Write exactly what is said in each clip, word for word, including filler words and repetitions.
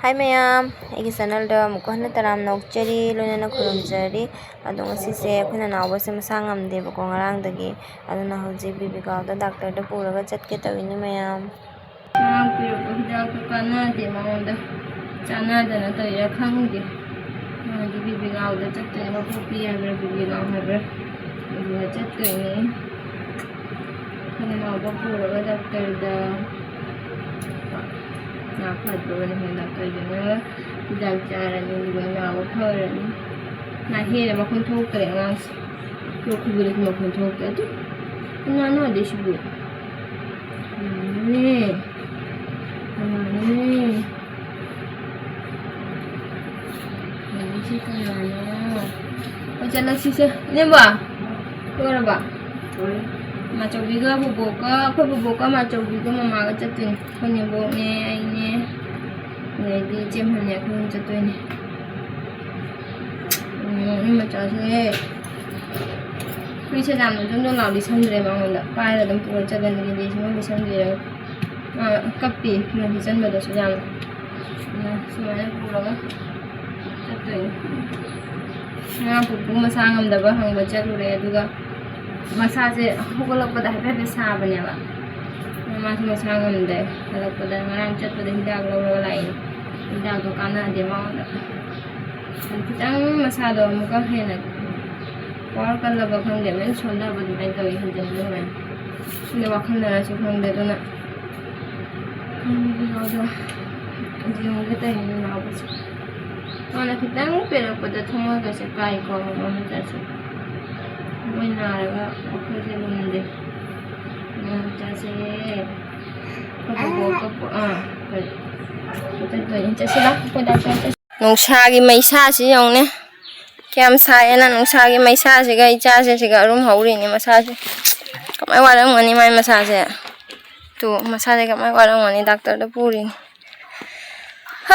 ꯍꯥꯏ ꯃꯌꯥꯝ, ꯑꯩꯒꯤ ꯆꯦꯅꯦꯜꯗ ꯑꯃꯨꯛꯀ ꯍꯟꯅ ꯇꯔꯥꯝꯅ ꯑꯣꯛꯆꯔꯤ, ꯂꯣꯏꯅꯅ ꯈꯨꯔꯨꯝꯖꯔꯤ꯫ ꯑꯗꯣ ꯉꯁꯤꯁꯦ ꯑꯩꯈꯣꯏ ꯅꯅꯥꯎꯕꯁꯦ ꯃꯁꯥ ꯉꯝꯗꯦꯕꯀꯣ ꯉꯔꯥꯡꯗꯒꯤ꯫ ꯑꯗꯨꯅ ꯍꯧꯖꯤꯛ ꯕꯤꯕꯤꯒꯥꯎꯗ ꯗꯥꯛꯇꯔꯗ ꯄꯨꯔꯒ ꯆꯠꯀꯦ ꯇꯧꯏꯅꯤ ꯃꯌꯥꯝ꯫ ꯉꯔꯥꯡ ꯄꯤꯔꯛꯄ ꯍꯤꯗꯥꯛꯇꯣ ꯀꯥꯟꯅꯗꯦ ꯃꯉꯣꯟꯗ, ꯆꯥꯟꯅꯗꯅ ꯇꯧꯔꯤꯔꯥ ꯈꯪꯗꯦ꯫ ꯃꯥꯗꯤ ꯕꯤꯕꯤꯒꯥꯎꯗ ꯆꯠꯇꯣꯏꯅꯦ, ꯃꯀꯣꯛꯄꯤ ꯍꯥꯏꯕ꯭ꯔꯥ ꯕꯤꯕꯤꯒꯥꯎ ꯍꯥꯏꯕ꯭ꯔꯥ, ꯑꯗꯨꯗ ꯆꯠꯇꯣꯏꯅꯦ꯫ ꯑꯩꯈꯣꯏ ꯅꯅꯥꯎꯕ ꯄꯨꯔꯒ ꯗꯥꯛꯇꯔꯗ꯫ ꯅꯥ ꯐꯗ꯭ꯔꯣꯕꯅꯦ ꯍꯦꯟꯅ ꯗꯥꯛꯇꯔꯗꯨꯅ ꯍꯤꯗꯥꯛ ꯆꯥꯔꯅꯤ, ꯑꯗꯨꯒ ꯅꯥꯕ ꯐꯔꯅꯤ꯫ ꯅꯥ ꯍꯦꯟꯅ ꯃꯈꯣꯟ ꯊꯣꯛꯇ꯭ꯔꯦ ꯑꯉꯥꯡꯁꯦ꯫ ꯂꯣꯛ ꯈꯨꯕꯗꯁꯨ ꯃꯈꯣꯟ ꯊꯣꯛꯇ꯭ꯔꯦ꯫ ꯑꯗꯨ ꯀꯅꯥꯅꯣ ꯑꯗꯩ ꯁꯤꯕꯨ? ꯀꯅꯥꯅꯣꯅꯦ? ꯀꯅꯥꯅꯣꯅꯦ? ꯀꯅꯥꯅꯣ? ꯍꯣꯏ, ꯆꯠꯂꯁꯤꯁꯦ꯫ ꯏꯅꯦꯝꯕꯣ, ꯂꯣꯏꯔꯕ? ꯃꯥꯆꯧꯕꯤꯒ ꯕꯣꯕꯣꯛꯀ, ꯑꯩꯈꯣꯏ ꯕꯣꯕꯣꯛꯀ ꯃꯥꯆꯧꯕꯤꯒ ꯃꯃꯥꯒ ꯆꯠꯇꯣꯏꯅꯦ꯫ ꯑꯩꯈꯣꯏ ꯅꯦꯝꯕꯣꯛꯅꯦ, ꯑꯩꯅꯦ, ꯑꯗꯩꯗꯤ ꯏꯆꯦ ꯃꯍꯜꯅꯦ, ꯑꯩꯈꯣꯏ ꯑꯍꯨꯝ ꯆꯠꯇꯣꯏꯅꯦ꯫ ꯎꯝ, ꯃꯤ ꯃꯆꯥꯁꯦ ꯐꯨꯔꯤꯠꯁꯦ ꯌꯥꯝꯅ ꯖꯣꯟ ꯖꯣꯟ ꯂꯥꯎ ꯂꯤꯠꯁꯟꯗ꯭ꯔꯦ ꯃꯉꯣꯟꯗ꯫ ꯄꯥꯏꯔꯒ ꯑꯗꯨꯝ ꯄꯨꯔ ꯆꯠꯂꯅꯤ, ꯂꯤꯁꯤꯡ ꯑꯃ ꯂꯤꯠꯁꯟꯕꯤꯔꯒ꯫ ꯃꯥ ꯀꯞꯄꯤ, ꯐꯤꯔꯣꯜ ꯂꯤꯠꯁꯟꯕꯗꯁꯨ ꯌꯥꯝꯅ꯫ ꯎꯝ, ꯁꯨꯃꯥꯏꯅ ꯄꯨꯔꯒ ꯆꯠꯇꯣꯏꯅꯦ꯫ ꯉꯔꯥꯡ ꯄꯨꯄꯨ ꯃꯁꯥ ꯉꯝꯗꯕ ꯍꯪꯕ ꯆꯠꯂꯨꯔꯦ, ꯑꯗꯨꯒ ꯃꯁꯥꯁꯦ ꯍꯧꯒꯠꯂꯛꯄꯗ ꯍꯥꯏꯐꯦꯠ ꯍꯥꯏꯐꯦꯠ ꯁꯥꯕꯅꯦꯕ꯫ ꯃꯥꯁꯨ ꯃꯁꯥ ꯉꯝꯗꯦ꯫ ꯍꯜꯂꯛꯄꯗ, ꯉꯔꯥꯡ ꯆꯠꯄꯗ ꯍꯤꯗꯥꯛ ꯂꯧꯔꯒ ꯂꯥꯛꯏꯅꯦ꯫ ꯍꯤꯗꯥꯛꯇꯣ ꯀꯥꯟꯅꯗꯦ ꯃꯉꯣꯟꯗ꯫ ꯈꯤꯇꯪ ꯃꯁꯥꯗꯣ ꯑꯃꯨꯛꯀ ꯍꯦꯟꯅ ꯄꯋꯥꯔ ꯀꯜꯂꯕ ꯈꯪꯗꯦ, ꯂꯣꯏ ꯁꯣꯟꯊꯕ ꯑꯗꯨꯃꯥꯏꯅ ꯇꯧꯋꯤ, ꯍꯟꯖꯤꯟꯕ ꯑꯗꯨꯃꯥꯏꯅ꯫ ꯁꯤꯗ ꯋꯥꯈꯜꯅꯔꯁꯨ ꯈꯪꯗꯦ, ꯑꯗꯨꯅ ꯈꯪꯗꯦ, ꯌꯦꯡꯉꯨꯒꯦ ꯇꯧꯔꯤꯅꯦ ꯅꯥꯎꯕꯁꯦ꯫ ꯃꯥꯅ ꯈꯤꯇꯪ ꯄꯦꯔꯛꯄꯗ ꯊꯃꯣꯏꯒꯁꯦ ꯀꯥꯏꯀꯣ, ꯃꯃꯥ ꯃꯆꯥꯁꯦ꯫ ꯃꯣꯏ ꯅꯥꯔꯒ ꯋꯥꯈꯜꯁꯦ ꯂꯨꯝꯗꯦ꯫ ꯃꯃꯥ ꯃꯆꯥꯁꯦ꯫ ꯑꯩꯈꯣꯏ ꯕꯣꯕꯣꯛꯀ ꯄꯨ-, ꯑꯥ, ꯍꯣꯏ꯫ ꯆꯠꯇꯣꯏꯅꯦ꯫ ꯆꯠꯁꯤ ꯂꯥꯎ, ꯑꯩꯈꯣꯏ ꯗꯥ ꯆꯠꯁꯤ꯫ ꯅꯨꯡꯁꯥꯒꯤ ꯃꯩꯁꯥꯁꯤ ꯌꯦꯡꯉꯨꯅꯦ꯫ ꯀꯌꯥꯝ ꯁꯥꯏꯌꯦꯅ, ꯅꯨꯡꯁꯥꯒꯤ ꯃꯩꯁꯥꯁꯤꯒ ꯏꯆꯥꯁꯦ ꯁꯤꯒ ꯑꯔꯨꯝ ꯍꯧꯔꯤꯅꯦ ꯃꯁꯥꯁꯦ꯫ ꯀꯃꯥꯏ ꯋꯥꯔꯝꯒꯅꯤ ꯃꯥꯏ ꯃꯁꯥꯁꯦ꯫ ꯇꯨ, ꯃꯁꯥꯁꯦ ꯀꯃꯥꯏ ꯋꯥꯔꯝꯒꯅꯤ, ꯗꯥꯛꯇꯔꯗ ꯄꯨꯔꯤꯅꯤ꯫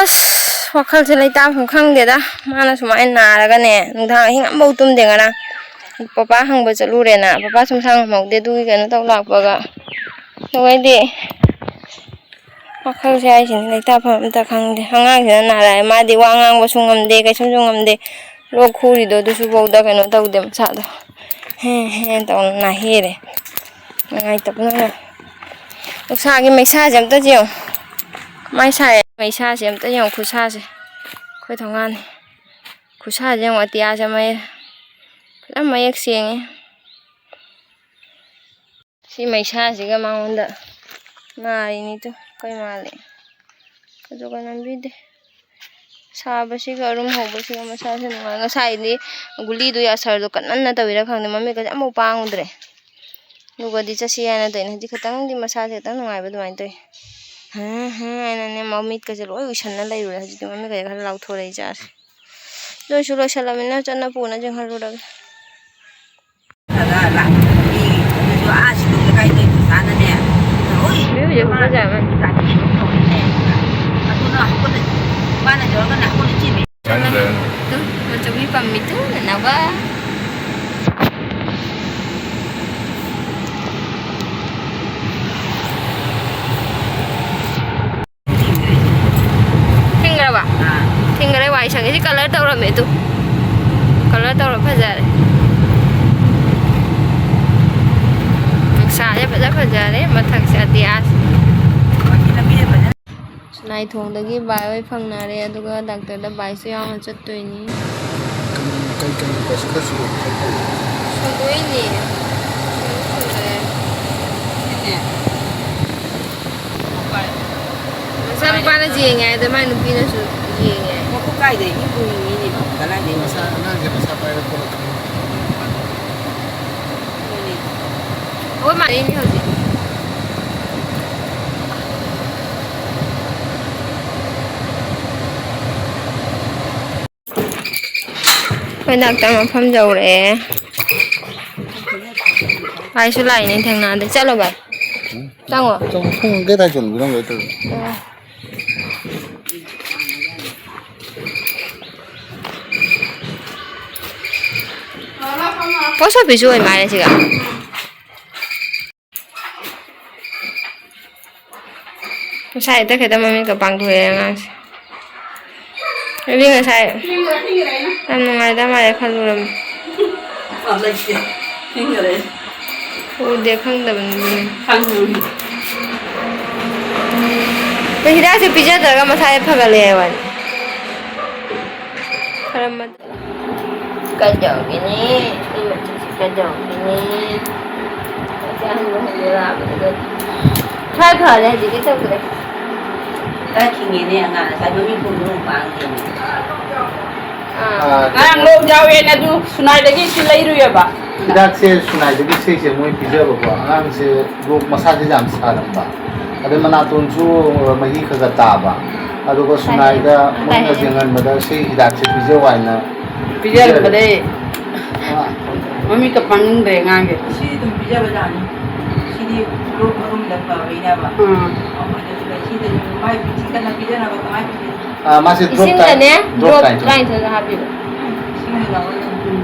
ꯑꯁ, ꯋꯥꯈꯜꯁꯦ ꯂꯩꯇꯥꯐꯝ ꯈꯪꯗꯦꯗ꯫ ꯃꯥꯅ ꯁꯨꯃꯥꯏꯅ ꯅꯥꯔꯒꯅꯦ, ꯅꯨꯡꯗꯥꯡ ꯑꯍꯤꯡ ꯑꯃꯐꯥꯎ ꯇꯨꯝꯗꯦ ꯉꯔꯥꯡ꯫ ꯄꯄꯥ ꯍꯪꯕ ꯆꯠꯂꯨꯔꯦꯅ, ꯄꯄꯥꯁꯨ ꯃꯁꯥ ꯉꯝꯍꯧꯗꯦ, ꯑꯗꯨꯒꯤ ꯀꯩꯅꯣ ꯇꯧ ꯂꯥꯛꯄꯒ꯫ ꯑꯗꯨꯒꯩꯗꯤ ꯋꯥꯈꯜꯁꯦ ꯍꯥꯏꯁꯤꯅꯤ, ꯂꯩꯇꯥꯐꯝ ꯑꯝꯇ ꯈꯪꯗꯦ꯫ ꯑꯉꯥꯡꯁꯤꯅ ꯅꯥꯔꯛꯑꯦ, ꯃꯥꯗꯤ ꯋꯥ ꯉꯥꯡꯕꯁꯨ ꯉꯝꯗꯦ, ꯀꯩꯁꯨꯝꯁꯨ ꯉꯝꯗꯦ꯫ ꯂꯣꯛ ꯈꯨꯔꯤꯗꯣ ꯑꯗꯨꯁꯨ ꯐꯥꯎꯗ ꯀꯩꯅꯣ ꯇꯧꯗꯦ, ꯃꯁꯥꯗꯣ ꯍꯦ ꯍꯦ ꯇꯧꯅ ꯅꯥꯍꯦꯔꯦ꯫ ꯅꯨꯡꯉꯥꯏꯇꯕꯅ ꯂꯣꯏꯔꯦ꯫ ꯅꯨꯡꯁꯥꯒꯤ ꯃꯩꯁꯥꯁꯦ ꯑꯝꯇ ꯌꯦꯡꯉꯨ꯫ ꯃꯩ ꯁꯥꯏ, ꯃꯩꯁꯥꯁꯦ ꯑꯝꯇ ꯌꯦꯡꯉꯨ, ꯈꯨꯠꯁꯥꯁꯦ꯫ ꯑꯩꯈꯣꯏ ꯊꯣꯡꯒꯥꯟꯅꯤ꯫ ꯈꯨꯠꯁꯥꯁꯦ ꯌꯦꯡꯉꯨ, ꯑꯇꯤꯌꯥꯁꯦ ꯃꯌꯦꯛ ꯐꯖꯅ ꯃꯌꯦꯛ ꯁꯦꯡꯉꯦ꯫ ꯁꯤ ꯃꯩꯁꯥꯁꯤꯒ ꯃꯉꯣꯟꯗ ꯅꯥꯔꯤꯅꯤꯗꯣ, ꯀꯩ ꯃꯥꯜꯂꯦ꯫ ꯑꯗꯨꯒ ꯅꯝꯕꯤꯗꯦ꯫ ꯁꯥꯕꯁꯤꯒ ꯑꯔꯨꯝ ꯍꯧꯕꯁꯤꯒ ꯃꯁꯥꯁꯦ ꯅꯨꯡꯉꯥꯏ꯫ ꯉꯁꯥꯏꯗꯤ ꯒꯨꯂꯤꯗꯨ ꯑꯁꯔꯗꯣ ꯀꯟꯃꯟꯅ ꯇꯧꯔꯤꯔꯥ ꯈꯪꯗꯦ, ꯃꯃꯤꯠꯀꯁꯦ ꯑꯃꯐꯥꯎ ꯄꯥꯡꯉꯨꯗ꯭ꯔꯦ꯫ ꯑꯗꯨꯒꯗꯤ ꯆꯠꯁꯤ ꯍꯥꯏꯅ ꯇꯧꯔꯤꯅꯦ꯫ ꯍꯧꯖꯤꯛ ꯈꯤꯇꯪꯗꯤ ꯃꯁꯥꯁꯦ ꯈꯤꯇꯪ ꯅꯨꯡꯉꯥꯏꯕ ꯑꯗꯨꯃꯥꯏꯅ ꯇꯧꯋꯤ꯫ ꯍꯥ ꯍꯥ ꯍꯥꯏꯅꯅꯦ ꯃꯃꯤꯠꯀꯁꯦ ꯂꯣꯏ ꯎꯏꯁꯟꯅ ꯂꯩꯔꯨꯔꯦ꯫ ꯍꯧꯖꯤꯛꯇꯤ ꯃꯃꯤꯠꯀꯁꯦ ꯈꯔ ꯂꯥꯎꯊꯣꯔꯛꯏ ꯆꯥꯔꯦ꯫ ꯂꯣꯏꯁꯨ ꯂꯣꯏꯁꯜꯂꯝꯃꯤꯅ ꯆꯠꯅ ꯄꯨꯅ ꯆꯦꯟꯍꯜꯂꯨꯔꯒꯦ꯫ ꯑꯗꯨꯁꯨ ꯑꯥ ꯁꯤꯂꯣꯡꯗ ꯀꯥꯏꯗꯩ ꯄꯩꯁꯥꯅꯅꯦ? ꯍꯣꯏ꯫ ꯃꯤ ꯍꯧꯖꯤꯛ ꯍꯧꯖꯤꯛ ꯌꯥꯝ ꯑꯗꯨꯅ ꯍꯧꯒꯠꯂ-, ꯃꯥꯅ ꯌꯧꯔꯒꯅ ꯍꯧꯒꯠꯂ ꯆꯦꯟꯕꯤ꯫ ꯇꯨ, ꯃꯆꯨꯒꯤ ꯄꯥꯝꯃꯤ ꯇꯨ, ꯅꯅꯥꯎꯕ꯫ ꯊꯤꯡꯈ꯭ꯔꯕ? ꯑꯥ꯫ ꯊꯤꯡꯈ꯭ꯔꯦ, ꯋꯥꯏ ꯁꯪꯉꯦ꯫ ꯁꯤ colour ꯇꯧꯔꯝꯃꯦ ꯇꯨ꯫ Colour ꯇꯧꯔ ꯐꯖꯔꯦ꯫ ꯅꯨꯡꯁꯥꯁꯦ ꯐꯖ ꯐꯖꯔꯦ꯫ ꯃꯊꯛꯁꯦ ꯑꯇꯤꯌꯥꯁꯦ꯫ ꯂꯥꯏꯊꯣꯡꯗꯒꯤ ꯕꯥꯏ ꯍꯣꯏ ꯐꯪꯅꯔꯦ, ꯑꯗꯨꯒ ꯗꯥꯛꯇꯔꯗ ꯕꯥꯏꯁꯨ ꯌꯥꯎꯅ ꯆꯠꯇꯣꯏꯅꯤ꯫ ꯀꯩ, ꯀꯩ, ꯀꯩ, ꯀꯩꯁꯨ, ꯀꯩꯁꯨ ꯂꯩꯇꯦ꯫ ꯁꯨꯗꯣꯏꯅꯦ꯫ ꯁꯨꯗꯣꯏꯅꯦ꯫ ꯃꯆꯥꯅꯨꯄꯥꯅ ꯌꯦꯡꯉꯦ ꯍꯥꯏꯗ ꯃꯥꯏ ꯅꯨꯄꯤꯅꯁꯨ ꯌꯦꯡꯉꯦ꯫ ꯃꯈꯨꯠ ꯀꯥꯏꯗꯩ? ꯏꯕꯨꯡꯒꯤ ꯃꯤꯅꯦꯕ꯫ ꯀꯗꯥꯏꯗꯩ? ꯃꯁꯥ, ꯑꯉꯥꯡꯁꯦ ꯃꯁꯥ ꯄꯥꯏꯕ ꯄꯣꯔꯛꯀꯅꯤ꯫ ꯍꯣꯏꯅꯦ꯫ ꯑꯩꯈꯣꯏ ꯃꯥꯅꯤꯅꯦ ꯍꯧꯖꯤꯛ꯫ ꯑꯩꯈꯣꯏ ꯗꯥꯛꯇꯔ ꯃꯐꯝ ꯌꯧꯔꯛꯑꯦ꯫ ꯚꯥꯏꯁꯨ ꯂꯥꯛꯏꯅꯦ ꯊꯦꯡꯅꯗꯦ꯫ ꯆꯠꯂꯣ ꯚꯥꯏ꯫ ꯆꯪꯉꯣ꯫ ꯆꯪꯉꯣ, ꯊꯣꯡ ꯀꯗꯥꯏ ꯆꯠꯂꯨꯒꯦ ꯅꯪ ꯂꯣꯏ ꯇꯧꯔꯤ? ꯑꯣ꯫ Post office ꯑꯣꯏ ꯃꯥꯜꯂꯦ ꯁꯤꯒ꯫ ꯉꯁꯥꯏ ꯇꯈꯦꯗ ꯃꯃꯤꯠꯀ ꯄꯥꯡꯊꯣꯛꯑꯦ ꯑꯉꯥꯡꯁꯦ꯫ ꯑꯩꯗꯤ ꯉꯁꯥꯏ ꯌꯥꯝ ꯅꯨꯡꯉꯥꯏꯗ ꯃꯥꯜꯂꯦ ꯈꯜꯂꯨꯔꯝꯃꯤ꯫ ꯂꯩꯇꯦ꯫ ꯍꯤꯡꯈꯔꯦ꯫ ꯎꯗꯦ, ꯈꯪꯗꯕꯅꯤ ꯑꯗꯨꯅ꯫ ꯈꯪꯉꯨ꯫ ꯑꯗꯣ ꯍꯤꯗꯥꯛꯁꯦ ꯄꯤꯖꯗ꯭ꯔꯒ ꯃꯁꯥꯁꯦ ꯐꯒꯠꯂꯛꯑꯦ ꯍꯥꯏꯕꯅꯤ꯫ ꯈꯔ ꯃ-, ꯀꯩꯗꯧꯒꯅꯤ? ꯑꯩ ꯃꯆꯤꯟꯁꯤ ꯀꯩꯗꯧꯒꯅꯤ? ꯑꯩꯁꯦ ꯑꯍꯟꯕ ꯍꯣꯡꯕ ꯂꯥꯛꯑꯕꯅꯤ ꯑꯗꯨ꯫ ꯈꯔ ꯐꯔꯦ ꯍꯧꯖꯤꯛꯇꯤ ꯇꯧꯗ꯭ꯔꯦ꯫ ꯈꯔ ꯈꯤꯡꯉꯦꯅꯦ ꯑꯉꯥꯡ, ꯉꯁꯥꯏ ꯃꯃꯤꯠ ꯄꯨꯝꯕ ꯑꯃꯨꯛ ꯄꯥꯡꯉꯦꯅꯦ꯫ ꯑꯥ꯫ ꯑꯥ꯫ ꯉꯔꯥꯡ ꯂꯣꯛ ꯌꯥꯎꯋꯦꯅ ꯑꯗꯨ ꯁꯨꯅꯥꯏꯗꯒꯤ ꯏꯆꯦ ꯂꯩꯔꯨꯏꯌꯦꯕ꯫ ꯍꯤꯗꯥꯛꯁꯦ ꯁꯨꯅꯥꯏꯗꯒꯤ ꯏꯆꯦꯁꯦ ꯃꯣꯏ ꯄꯤꯖꯕꯀꯣ, ꯑꯉꯥꯡꯁꯦ ꯂꯣꯛ ꯃꯁꯥꯁꯦ ꯌꯥꯝ ꯁꯥꯔꯝꯕ, ꯑꯗꯩ ꯃꯅꯥꯇꯣꯟꯁꯨ ꯃꯍꯤ ꯈꯔ ꯈꯔ ꯇꯥꯕ, ꯑꯗꯨꯒ ꯁꯨꯅꯥꯏꯗ ꯃꯣꯏꯅ ꯌꯦꯡꯍꯟꯕꯗ ꯁꯤ ꯍꯤꯗꯥꯛꯁꯦ ꯄꯤꯖꯧ ꯍꯥꯏꯅ ꯄꯤꯖꯔꯝꯕꯗꯩ ꯑꯥ꯫ ꯃꯃꯤꯠꯀ ꯄꯥꯡꯅꯤꯡꯗ꯭ꯔꯦ ꯑꯉꯥꯡꯁꯦ꯫ ꯁꯤꯗꯤ ꯑꯗꯨꯝ ꯄꯤꯖꯕꯖꯥꯠꯅꯤ꯫ ꯁꯤꯗꯤ ꯂꯣꯛ ꯃꯔꯨꯝꯗ ꯐꯕꯩꯅꯦꯕ꯫ ꯎꯝ꯫ ꯑꯩꯈꯣꯏꯗꯁꯨ ꯂꯩ꯫ ꯁꯤꯗꯁꯨ ꯃꯥꯏ ꯆꯤꯛꯇꯅ ꯄꯤꯖꯅꯕ ꯀꯃꯥꯏꯅ ꯄꯤꯖꯅꯤ? ꯑꯥ, ꯃꯥꯁꯦ drop ꯏꯁꯤꯡꯗꯅꯦ ꯇꯥꯏ-, drop drop ꯇꯥꯏ-, ꯇꯔꯥꯅꯤꯊꯣꯏ ꯍꯥꯞꯄꯤꯕ꯫ ꯏꯁꯤꯡꯗ ꯌꯥꯎꯔꯒ ꯑꯗꯨꯝ ꯎꯝ꯫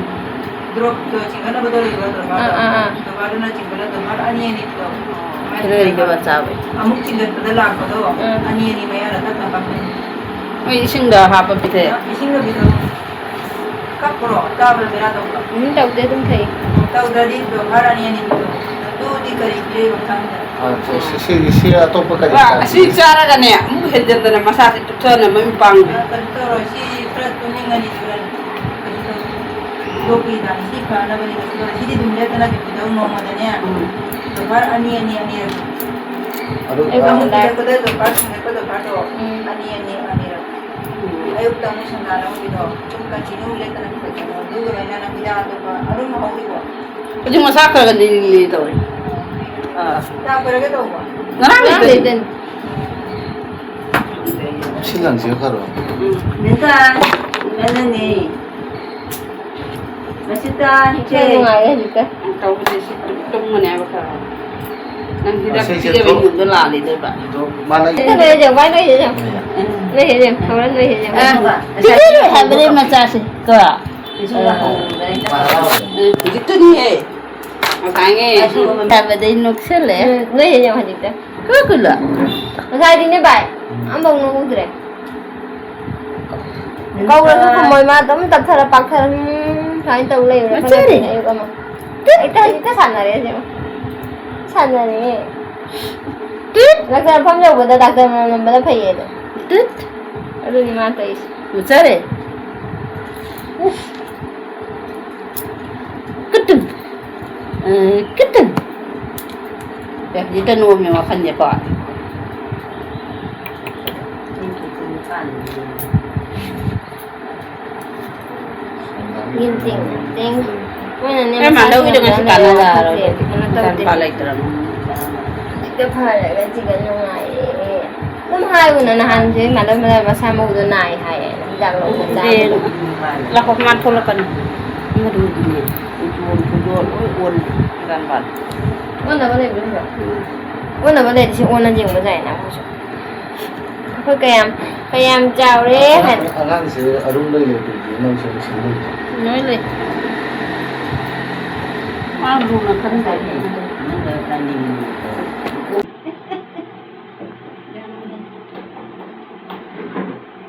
Drop ꯇꯣ ꯆꯤꯡꯈꯠꯅꯕꯗꯣ ꯂꯩꯕ ꯗꯔꯀꯥꯔ ꯑꯥ, ꯇꯥꯕ꯫ ꯑꯥ, ꯑꯥ꯫ ꯗꯔꯀꯥꯔꯗꯨꯅ ꯆꯤꯡꯈꯠꯂ ꯗꯔꯀꯥꯔ ꯑꯅꯤ ꯑꯅꯤ ꯄꯤꯌꯣ꯫ ꯀꯃꯥꯏꯅ ꯈꯤꯇꯪ ꯂꯩꯒꯦꯕ ꯆꯥꯕꯩ꯫ ꯑꯃꯨꯛ ꯆꯤꯡꯈꯠꯄꯗ ꯂꯥꯛꯄꯗꯣ ꯎꯝ꯫ ꯑꯅꯤ ꯑꯅꯤ ꯃꯌꯥꯗ ꯇꯞꯅ ꯀꯥꯞꯄꯅꯤ꯫ ꯃꯣꯏ ꯏꯁꯤꯡꯗ ꯍꯥꯞꯄ ꯄꯤꯊꯛꯑꯦ꯫ ꯏꯁꯤꯡꯗ ꯄꯤꯊꯛꯑꯣ꯫ ꯀꯞꯄ꯭ꯔꯣ? ꯆꯥꯕꯗ ꯕꯦꯔꯥ ꯇꯧꯕ꯭ꯔꯣ? ꯎꯝ, ꯇꯧꯗꯦ, ꯑꯗꯨꯝ ꯊꯛꯏ꯫ ꯇꯧꯗ꯭ꯔꯗꯤ ꯗꯔꯀꯥꯔ ꯑꯅꯤ ꯑꯅꯤ ꯄꯤꯌꯣ꯫ ꯑꯗꯨꯗꯤ ꯀꯔꯤ ꯄꯤꯔꯛꯏꯕ ꯈꯪꯗ꯭ꯔꯦ꯫ ꯑ, ꯁꯤ, ꯁꯤ, ꯁꯤ ꯑꯇꯣꯞꯄ ꯀꯔꯤ ꯄꯨꯔꯥ ꯆꯥꯗꯦ? ꯑꯁꯤ ꯆꯥꯔꯒꯅꯦ ꯑꯃꯨꯛ ꯍꯦꯟꯖꯟꯗꯅ ꯃꯁꯥꯁꯦ ꯇꯨꯞꯊꯅ ꯃꯃꯤꯠ ꯄꯥꯡꯗ꯭ꯔꯦ꯫ ꯑ, ꯀꯩꯅꯣ ꯇꯧꯔꯣꯏ, ꯁꯤ ꯈꯔ ꯇꯨꯝꯅꯤꯡꯉꯅꯤ ꯁꯨꯔꯅꯤ꯫ ꯀꯩꯁꯨ ꯇꯧꯔꯣꯏ꯫ ꯂꯣꯛꯀꯤ ꯍꯤꯗꯥꯛꯅꯤ, ꯁꯤ ꯐꯅꯕꯅꯤ, ꯀꯩꯁꯨ ꯇꯧꯔꯣꯏ꯫ ꯁꯤꯗꯤ ꯑꯗꯨꯝ ꯂꯦꯞꯇꯅ ꯀꯩꯁꯨ ꯇꯧ ꯅꯣꯡꯃꯗꯅꯦ꯫ ꯎꯝ꯫ ꯗꯣꯐꯔ ꯑꯅꯤ, ꯑꯅꯤ, ꯑꯅꯤꯔꯛ꯫ ꯑꯗꯨ, ꯑꯌꯨꯛ ꯑ, ꯍꯧꯒꯠꯂꯛꯄꯗ ꯗꯣꯐꯔ ꯁꯤꯡꯒꯠꯄ ꯗꯣꯐꯔꯗꯣ ꯎꯝ꯫ ꯑꯅꯤ, ꯑꯅꯤ, ꯑꯅꯤꯔꯛ꯫ ꯎꯝ꯫ ꯑꯌꯨꯛꯇ ꯑꯃꯨꯛ ꯁꯟꯗꯥ ꯂꯧꯕꯤꯗꯣ ꯑꯗꯨꯝ continue ꯂꯦꯞꯇꯅ ꯈꯔ ꯈꯔ ꯇꯧ꯫ ꯑꯗꯨꯒ ꯂꯣꯏꯅꯅ ꯍꯤꯗꯥꯛ ꯑꯇꯣꯞꯄ ꯑꯗꯨꯝ ꯍꯧꯔꯤꯕꯣ? ꯍꯧꯖꯤꯛ ꯃꯁꯥ ꯈꯔ ꯈꯔ ꯂꯤꯔꯤ ꯂꯤꯔꯤ ꯇꯧꯔꯤ꯫ ꯑꯥ꯫ ꯆꯥ ꯈꯣꯏꯔꯒꯦ ꯇꯧꯕ꯫ ꯉꯔꯥꯡ ꯉꯔꯥꯡ ꯂꯩꯇꯦ꯫ ꯂꯩꯇꯦ꯫ ꯁꯤ ꯂꯪꯁꯤꯒ ꯈꯔ꯫ ꯎꯝ꯫ ꯅꯦꯇꯥ, ꯅꯪꯅꯅꯦ꯫ ꯃꯁꯤꯇ, ꯈꯔ ꯏꯆꯦ꯫ ꯅꯨꯡꯉꯥꯏꯔꯦ ꯍꯧꯖꯤꯛꯇ꯫ ꯇꯧꯕꯗꯤ ꯁꯤ ꯇꯨꯝ-, ꯇꯨꯝꯒꯅꯦꯕ ꯈꯔ꯫ ꯅꯪ ꯍꯤꯗꯥꯛ ꯑꯁꯤꯁꯦ ꯄꯤꯖꯕ ꯊꯣꯛ-, ꯌꯨꯝꯗ ꯂꯥꯜꯂꯤꯗꯣꯏꯕ꯫ ꯊꯣꯛ-, ꯃꯥ ꯂꯩ-, ꯍꯦꯛꯇ ꯂꯣꯏ ꯍꯦꯛ ꯌꯦꯡꯉꯨ, ꯍꯣꯏ ꯌꯦꯡꯉꯨ꯫ ꯎꯝ꯫ ꯂꯣꯏ ꯍꯦꯛ ꯌꯦꯡꯉꯨ, ꯍꯣꯔꯦꯟ ꯂꯣꯏ ꯍꯦꯛ ꯌꯦꯡꯉꯨ꯫ ꯑ, ꯄꯤꯖꯔꯣꯏ ꯍꯥꯏꯕꯅꯦ ꯃꯆꯥꯁꯦ, ꯀꯣ? ꯄꯤꯖꯔꯣꯏ ꯍꯥꯏꯕꯅꯦ꯫ ꯎꯝ, ꯍꯧꯖꯤꯛꯇꯅꯤꯍꯦ꯫ ꯉꯁꯥꯏꯉꯩ꯫ ꯍꯥꯏꯕꯗꯩ ꯅꯣꯛꯁꯜꯂꯦ꯫ ꯎꯝ, ꯂꯣꯏ ꯍꯦꯛ ꯌꯦꯡꯉꯨ ꯍꯧꯖꯤꯛꯇ꯫ ꯀꯨꯂ꯫ ꯉꯁꯥꯏꯗꯤꯅꯦ ꯚꯥꯏ, ꯑꯝꯐꯥꯎ ꯅꯣꯛꯎꯗ꯭ꯔꯦ꯫ ꯀꯧꯔꯁꯨ ꯈꯨꯝꯃꯣꯏ, ꯃꯥ ꯑꯗꯨꯝ ꯇꯞꯊꯔ ꯄꯥꯛꯊꯔ, ꯎꯝ, ꯁꯨꯃꯥꯏꯅ ꯇꯧ ꯂꯩꯕꯅꯦ꯫ ꯃꯆꯦꯅꯦ꯫ ꯈꯪꯉꯕꯅꯦ ꯑꯌꯨꯛ ꯑꯃ꯫ ꯍꯦꯛꯇ, ꯍꯦꯛꯇ ꯁꯥꯟꯅꯔꯦ ꯑꯁꯦꯡꯕ꯫ ꯁꯥꯟꯅꯔꯦ꯫ ꯇꯨꯠ꯫ ꯗꯥꯛꯇꯔ ꯃꯐꯝ ꯌꯧꯕꯗ ꯗꯥꯛꯇꯔ ꯃꯅꯝ ꯅꯝꯕꯅ ꯐꯩꯌꯦꯗꯣ꯫ ꯇꯨꯠ꯫ ꯑꯗꯨꯅꯤ ꯃꯥ ꯇꯧꯔꯤꯁꯦ꯫ ꯃꯆꯦꯅꯦ꯫ ꯀꯇꯨꯝ꯫ ꯑ, ꯀꯇꯨꯝ꯫ ꯑꯦ, ꯍꯧꯖꯤꯛꯇ ꯅꯣꯝꯃꯦ ꯋꯥꯈꯜꯁꯦꯀꯣ꯫ ꯌꯦꯟ ꯇꯦꯡ, ꯇꯦꯡ꯫ ꯃꯣꯏꯅꯅꯦ ꯑꯦ, ꯃꯁꯥ ꯃꯥꯟꯗꯧꯒꯤꯗꯣ ꯉꯁꯤ ꯁꯦꯝꯕ ꯀꯥꯟꯅꯖꯔꯔꯣꯏ꯫ ꯈꯪꯗꯦ, ꯀꯩꯅꯣ ꯇꯧꯗꯦ꯫ ꯃꯆꯥꯅꯨꯄꯥ ꯂꯩꯇ꯭ꯔꯕꯅꯤꯅ꯫ ꯍꯧꯖꯤꯛꯇ ꯐꯔꯒ ꯁꯤꯒ ꯅꯨꯡꯉꯥꯏꯔꯦ꯫ ꯑꯗꯨꯝ ꯍꯥꯏꯌꯨꯅ, ꯅꯍꯥꯟꯁꯦ ꯃꯥꯗꯝ ꯃꯁꯥ ꯃꯎꯗꯣ ꯅꯥꯏ ꯍꯥꯏꯌꯦ꯫ ꯍꯤꯗꯥꯛ ꯂꯧꯕ ꯆꯥꯕꯗꯣ꯫ ꯂꯥꯛꯈꯣ, ꯃꯥ ꯊꯣꯛꯂꯛꯀꯅꯤ꯫ ꯃꯗꯨꯗꯤꯅꯦ, ꯎꯆꯣꯟ ꯄꯨꯆꯣꯟ ꯂꯣꯏ ꯑꯣꯜꯂꯦ꯫ ꯒ꯭ꯌꯥꯟ ꯇꯥꯗꯦ꯫ ꯑꯣꯟꯅꯕ ꯂꯩꯕ꯭ꯔꯣ ꯁꯤꯕꯣ? ꯎꯝ꯫ ꯑꯣꯟꯅꯕ ꯂꯩꯔꯗꯤ ꯁꯤ ꯑꯣꯟꯅ ꯌꯦꯡꯕ ꯌꯥꯏꯅ ꯑꯩꯈꯣꯏꯁꯨ꯫ ꯑꯩꯈꯣꯏ ꯀꯌꯥꯝ, ꯀꯌꯥꯝ ꯆꯥꯎꯔꯦ ꯍꯥꯏꯅ꯫ ꯑꯉꯥꯡꯁꯦ ꯑꯔꯨꯝꯕ ꯂꯩꯔꯦ, ꯂꯣꯏ ꯂꯩ꯫ ꯂꯣꯏ ꯂꯩ꯫ ꯃꯥ ꯂꯨꯅ ꯈꯟꯗ꯭ꯔꯦ꯫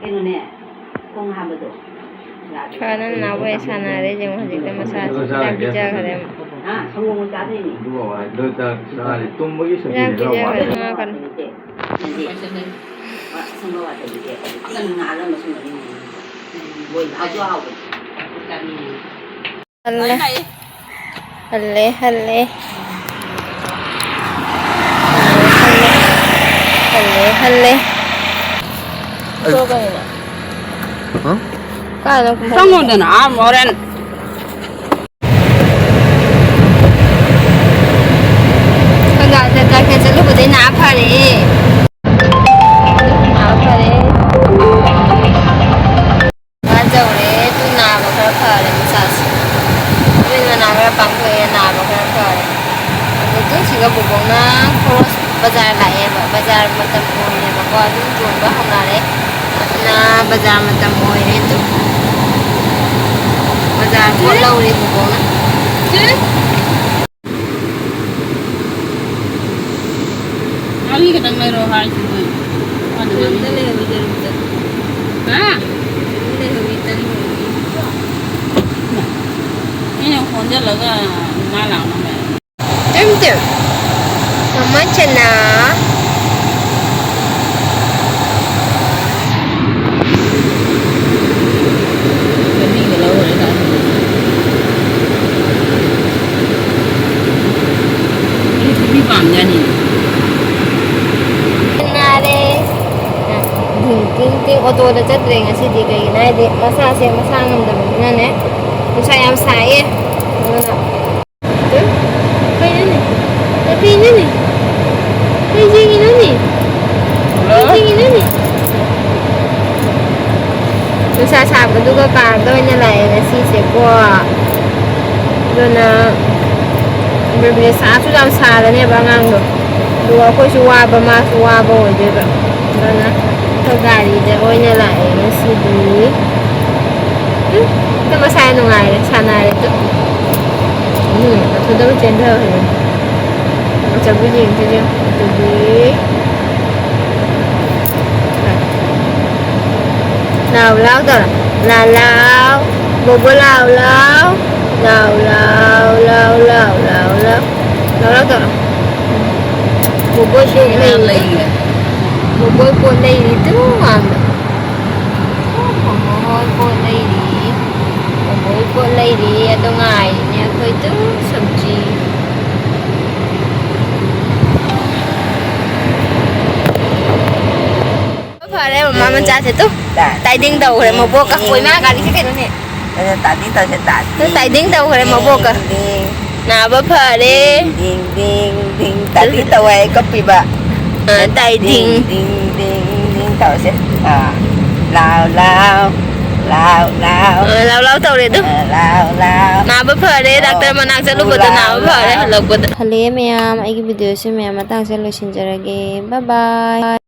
ꯀꯩꯅꯣꯅꯦ, ꯈꯣꯡ ꯍꯥꯝꯕꯗꯣ꯫ ꯐꯅ ꯅꯥꯎ ꯋꯥꯔꯤ ꯁꯥꯟꯅꯔꯦ ꯌꯦꯡꯉꯣ, ꯍꯧꯖꯤꯛꯇ ꯃꯁꯥꯁꯦ ꯍꯤꯗꯥꯛ ꯄꯤꯖꯈ꯭ꯔꯦ ꯑꯃꯨꯛ꯫ ꯍꯥ? ꯁꯪꯒꯣꯝ ꯆꯥꯗꯣꯏꯅꯦ꯫ ꯑꯗꯨ ꯑꯣꯏꯔꯗꯤ ꯆꯥꯛ ꯆꯥꯔꯤ, ꯇꯨꯝꯕꯒꯤ ꯍꯤꯗꯥꯛ ꯁꯨꯇꯤꯅꯦ꯫ ꯄꯤꯖꯈ꯭ꯔꯦ ꯉꯥꯎꯔꯛꯀꯅꯤ꯫ ꯅꯠꯇꯦ꯫ ꯁꯪꯒꯣꯝ ꯋꯥꯇꯔꯗꯨꯗꯤ ꯀꯟꯅ ꯉꯥꯜꯂ ꯃꯁꯨꯡ ꯑꯅꯤ ꯃꯣꯏ ꯍꯥꯎꯁꯨ ꯍꯥꯎꯕꯅꯤ꯫ ꯍꯜꯂꯦ꯫ ꯍꯜꯂꯦ, ꯍꯜꯂꯦ꯫ ꯍꯜꯂꯦ, ꯍꯜꯂꯦ꯫ ꯍꯜꯂꯦ, ꯍꯜꯂꯦ꯫ ꯑꯩ ꯊꯣꯛꯂꯛꯀꯅꯤꯅ꯫ ꯍꯥ? ꯀꯥꯏꯗ ꯀꯨꯝꯍꯧꯔꯤꯅꯣ? ꯆꯪꯉꯣꯗꯅ, ꯑꯥ, ꯍꯣꯔꯦꯟ꯫ ꯈꯣꯏꯗꯥꯗ ꯗꯥꯛꯇꯔ ꯆꯠꯂꯨꯕꯗꯩ ꯅꯥ ꯐꯔꯦ꯫ ꯅꯥ ꯐꯔꯦ꯫ ꯋꯥꯖꯧꯔꯦ꯫ ꯑꯗꯨ ꯅꯥꯕ ꯈꯔ ꯐꯔꯦ ꯃꯁꯥꯁꯦ꯫ ꯑꯗꯨ ꯃꯅꯥ ꯈꯔ ꯄꯥꯡꯊꯣꯛꯑꯦ, ꯅꯥꯕ ꯈꯔ ꯐꯔꯦ꯫ ꯑꯗꯨ ꯁꯤꯒ ꯕꯣꯕꯣꯛꯅ ꯈꯣꯔꯣꯁ ꯕꯖꯥꯔ ꯂꯥꯛꯑꯦꯕ, ꯕꯖꯥꯔ ꯃꯇꯝ ꯑꯣꯏꯔꯦꯕꯀꯣ, ꯑꯗꯨꯝ ꯌꯣꯟꯕ ꯍꯧꯅꯔꯦ꯫ ꯑꯗꯨꯅ ꯕꯖꯥꯔ ꯃꯇꯝ ꯑꯣꯏꯔꯦ꯫ ꯑꯗꯨ ꯕꯖꯥꯔ ꯄꯣꯠ ꯂꯧꯔꯦ ꯕꯣꯕꯣꯛꯅ꯫ ꯃꯥ ꯃꯤ ꯈꯛꯇꯪ ꯂꯩꯔꯣ ꯍꯥꯏꯁꯤꯗꯤ꯫ ꯌꯦꯔꯨꯝꯗ ꯂꯩꯍꯧꯋꯤ, ꯌꯦꯔꯨꯝꯗ꯫ ꯍꯥ? ꯌꯦꯔꯨꯝꯗ ꯂꯩꯍꯧꯋꯤ, ꯇꯟ ꯍꯧꯋꯤ꯫ ꯑꯩꯅ ꯈꯣꯟꯖꯜꯂꯒ ꯃꯥ ꯂꯥꯎꯅꯕ꯫ ꯇꯨꯝ ꯇꯨꯝ꯫ ꯃꯃꯥ ꯆꯅꯥ꯫ ꯂꯝꯕꯤꯒ ꯂꯧꯔꯦ ꯀꯥꯏꯅ꯫ ꯑꯩ ꯈꯨꯕꯤ ꯄꯥꯝꯖꯥꯠꯅꯤ꯫ ꯅꯥꯔꯦ꯫ ꯙꯤꯡ ꯇꯤꯡ ꯇꯤꯡ ꯑꯣꯇꯣꯗ ꯆꯠꯇ꯭ꯔꯦ ꯉꯁꯤꯗꯤ꯫ ꯀꯩꯒꯤꯅꯣ ꯍꯥꯏꯗꯤ ꯃꯁꯥꯁꯦ ꯃꯁꯥ ꯉꯝꯗꯕꯅꯤꯅꯅꯦ꯫ ꯅꯨꯡꯁꯥ ꯌꯥꯝ ꯁꯥꯏꯌꯦ꯫ ꯑꯗꯨꯅ ꯀꯩꯅꯣꯅꯦ? ꯀꯩꯅꯣꯅꯦ? ꯀꯩ ꯌꯦꯡꯉꯤꯅꯣꯅꯦ? ꯀꯩ ꯌꯦꯡꯉꯤꯅꯣꯅꯦ? ꯅꯨꯡꯁꯥ ꯁꯥꯕꯗꯨꯒ ꯄꯥꯔꯛꯇ ꯑꯣꯏꯅ ꯂꯥꯛꯑꯦ ꯉꯁꯤꯁꯦꯀꯣ꯫ ꯑꯗꯨꯅ ꯕꯤꯔꯕꯤꯅ ꯁꯥꯁꯨ ꯌꯥꯝ ꯁꯥꯔꯅꯦꯕ ꯑꯉꯥꯡꯗꯣ꯫ ꯑꯗꯨꯒ ꯑꯩꯈꯣꯏꯁꯨ ꯋꯥꯕ, ꯃꯥꯁꯨ ꯋꯥꯕ ꯑꯣꯏꯗꯣꯏꯕ꯫ ꯑꯗꯨꯅ ꯑꯩꯈꯣꯏ ꯒꯥꯔꯤꯗ ꯑꯣꯏꯅ ꯂꯥꯛꯑꯦ ꯉꯁꯤꯗꯤ꯫ ꯎꯝ, ꯑꯗꯨ ꯃꯁꯥ ꯅꯨꯡꯉꯥꯏꯔꯦ, ꯁꯥꯟꯅꯔꯦ ꯑꯗꯨ꯫ ꯎꯝ, ꯑꯗꯨꯗ ꯆꯦꯟꯊꯈ꯭ꯔꯦ꯫ ꯑꯆꯧꯕ ꯌꯦꯡꯗꯣꯏꯅꯦ꯫ ꯑꯗꯨꯗꯤ ꯂꯥꯎ ꯂꯥꯎ ꯇꯧꯔꯣ꯫ ꯂꯥꯎ ꯂꯥꯎ꯫ ꯕꯣꯕꯣ ꯂꯥꯎ ꯂꯥꯎ꯫ ꯂꯥꯎ ꯂꯥꯎ, ꯂꯥꯎ ꯂꯥꯎ, ꯂꯥꯎ ꯂꯥꯎ꯫ ꯂꯥꯎ ꯂꯥꯎ ꯇꯧꯔꯣ꯫ ꯕꯣꯕꯣ ꯄꯣꯠ ꯂꯩꯔꯤ꯫ ꯕꯣꯕꯣ ꯄꯣꯠ ꯂꯩꯔꯤ ꯑꯗꯨ ꯃꯥꯡꯗ꯫ ꯃꯣꯃꯣ ꯍꯣꯏ ꯄꯣꯠ ꯂꯩꯔꯤ꯫ ꯃꯣꯃꯣ ꯍꯣꯏ ꯄꯣꯠ ꯂꯩꯔꯤ꯫ ꯑꯗꯣ ꯉꯥꯏꯔꯤꯅꯦ ꯑꯩꯈꯣꯏ ꯑꯗꯨꯝ ꯁꯕꯖꯤ꯫ ꯐꯔꯦ, ꯃꯃꯥ ꯃꯆꯥꯁꯦ ꯇꯨ꯫ ꯇꯥꯏꯗꯤꯡ ꯇꯧꯈ꯭ꯔꯦ ꯃꯕꯣꯛꯀ꯫ ꯑꯣꯏ ꯃꯥ ꯒꯥꯔꯤꯁꯦ ꯀꯩꯅꯣꯅꯦ꯫ ꯑꯗꯣ ꯇꯥꯗꯤ ꯇꯧꯁꯦ, ꯇꯥꯗꯤ꯫ ꯇꯥꯏꯗꯤꯡ ꯇꯧꯈ꯭ꯔꯦ ꯃꯕꯣꯛꯀ꯫ ꯗꯤꯡ, ꯅꯥꯕ ꯐꯔꯦ꯫ ꯗꯤꯡ, ꯗꯤꯡ, ꯗꯤꯡ꯫ ꯇꯥꯗꯤ ꯇꯧꯋꯦ ꯑꯩ ꯀꯞꯄꯤꯕ꯫ ꯑ, ꯇꯥꯏꯗꯤꯡ꯫ ꯗꯤꯡ, ꯗꯤꯡ, ꯗꯤꯡ, ꯗꯤꯡ ꯇꯧꯁꯦ꯫ ꯑ, ꯂꯥꯎ, ꯂꯥꯎ, ꯂꯥꯎ, ꯂꯥꯎ꯫ ꯑ, ꯂꯥꯎ, ꯂꯥꯎ ꯇꯧꯔꯦ ꯑꯗꯨ꯫ ꯑ, ꯂꯥꯎ, ꯂꯥꯎ꯫ ꯅꯥꯕ ꯐꯔꯦ, ꯑꯣ꯫ ꯗꯥꯛꯇꯔ ꯃꯅꯥꯛ ꯆꯠꯂꯨꯕꯗ ꯂꯥꯎ, ꯅꯥꯕ ꯐꯔꯦ, ꯂꯥꯎ꯫ ꯍꯜꯂꯛꯄꯗ꯫ ꯍꯜꯂꯛꯑꯦ ꯃꯌꯥꯝ, ꯑꯩꯒꯤ ꯚꯤꯗꯤꯑꯣꯁꯦ ꯃꯌꯥꯝ ꯃꯇꯥꯡꯁꯦ ꯂꯣꯏꯁꯤꯟꯖꯔꯒꯦ꯫ ꯕꯥꯏ ꯕꯥꯏ꯫